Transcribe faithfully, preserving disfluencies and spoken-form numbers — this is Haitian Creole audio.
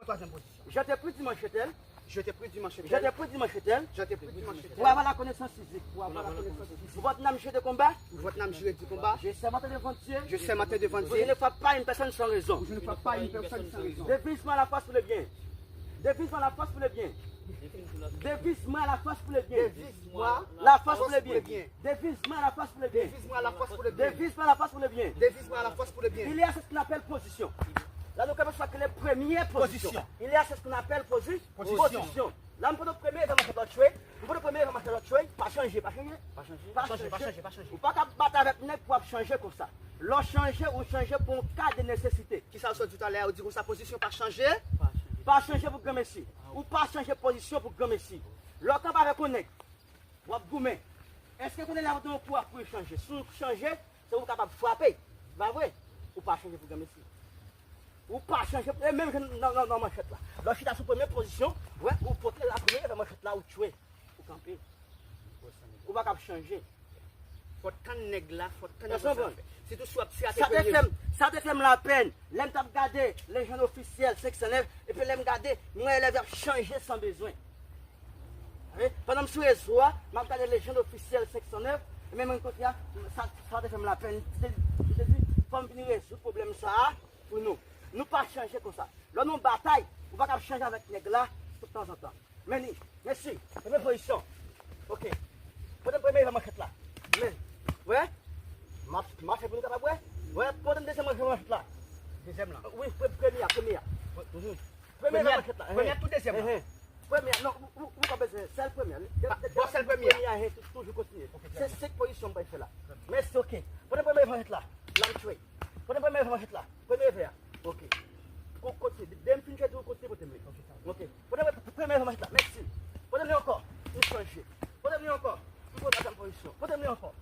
Troisième position. Je te prie, dimanche tel. Je te prie, dimanche tel. Je te prie, dimanche tel. Je te prie, dimanche tel. Pour avoir la connaissance physique. Pour avoir la connaissance physique. Pour votre âme, je te combats. Pour votre âme, je te combats. Je sermente devant Dieu. Je sermente devant Dieu. Pour je ne frappe pas une personne sans raison. Pour je ne frappe pas une personne sans raison. Devise-moi la force pour le bien. Devise-moi la force pour le bien. Devise-moi la force pour le bien. Devise-moi la force pour le bien. Devise-moi la force pour le bien. Devise-moi la force pour le bien. Devise-moi la force pour le bien. Devise-moi la force pour le bien. Il y a ce qu'on appelle position. Là, nous commençons avec les premières positions. Position. Il y a ce qu'on appelle posi- Position. Position. Là, m pran premye, m pran lòt chwe. M pran premye, m pran lòt chwe. Pa chanje, pa chanje. Pa chanje, pa chanje, pa chanje. Ou pa ka bat avèk nèg pou ap chanje konsa. Lè w chanje, ou chanje pou yon ka de nesesite. Kisa w sot di talè a, ou di konsa pozisyon pa chanje? Pa chanje pou granmesi. Ou pa chanje pozisyon pou granmesi. Lè w kanpe avèk yon nèg, w ap goumen. Èske konnen lè w ap kou ap pou chanje? Si w chanje, se ou kapab frape. Pa vre? Ou pa chanje pou granmesi. Ou pa chanje, e menm jan nan, nan, nan manchèt la. Lè w chita sou premye pozisyon, wè, ou pote la premye avè manchèt la, ou tchwe. Ou kanpe. Ou pa kab chanje. Fò w tann nèg la, fò w tann nèg la. Sitou si w ap, si w ap sa te fè m, sa te fè m lapèn. Lè m t ap gade Lejand Ofisyèl senk san nèf, epi lè m gade, m wè elèv y ap chanje san bezwen. Wi, pandan m sou rezo a, m ap gade Lejand Ofisyèl senk san nèf, e menm kote a, sa, sa te fè m lapèn. M te, m te di, fò m vin rezoud pwoblèm sa a pou nou. Nou pa chanje konsa. Lè nou batay, ou pa kab chanje avèk nèg la tout tanzantan. Men li, mèsi. Premye pozisyon. Ok. Pote m premye manchèt la. Men, wè. M ap, m ap fè pou nou kapab wè. Wè, pote m dezyèm manchèt la. Dezyèm la. Wi, pre-, premye a, premye a. Mhm. Premye manchèt la. Premye a, tout dezyèm la. Premye, non, ou, ou, ou pa bezwen, sèl premye. Bon, sèl premye. Premye a, tout, toujou kontinye. Se senk pozisyon m pral fè la. Mèsi, ok. Pote m premye manchèt la. La m tchwe. Pote m premye manchèt la. Premye vè a. Ok. Ko-, kontinye. Depi m fin tchwe tou, kontinye pote m li. Ok. Pote m premye manchèt la. Mèsi. Pote m li ankò. M chanje. Pote m li ankò. M pran dèzyèm pozisyon. Pote m li ankò.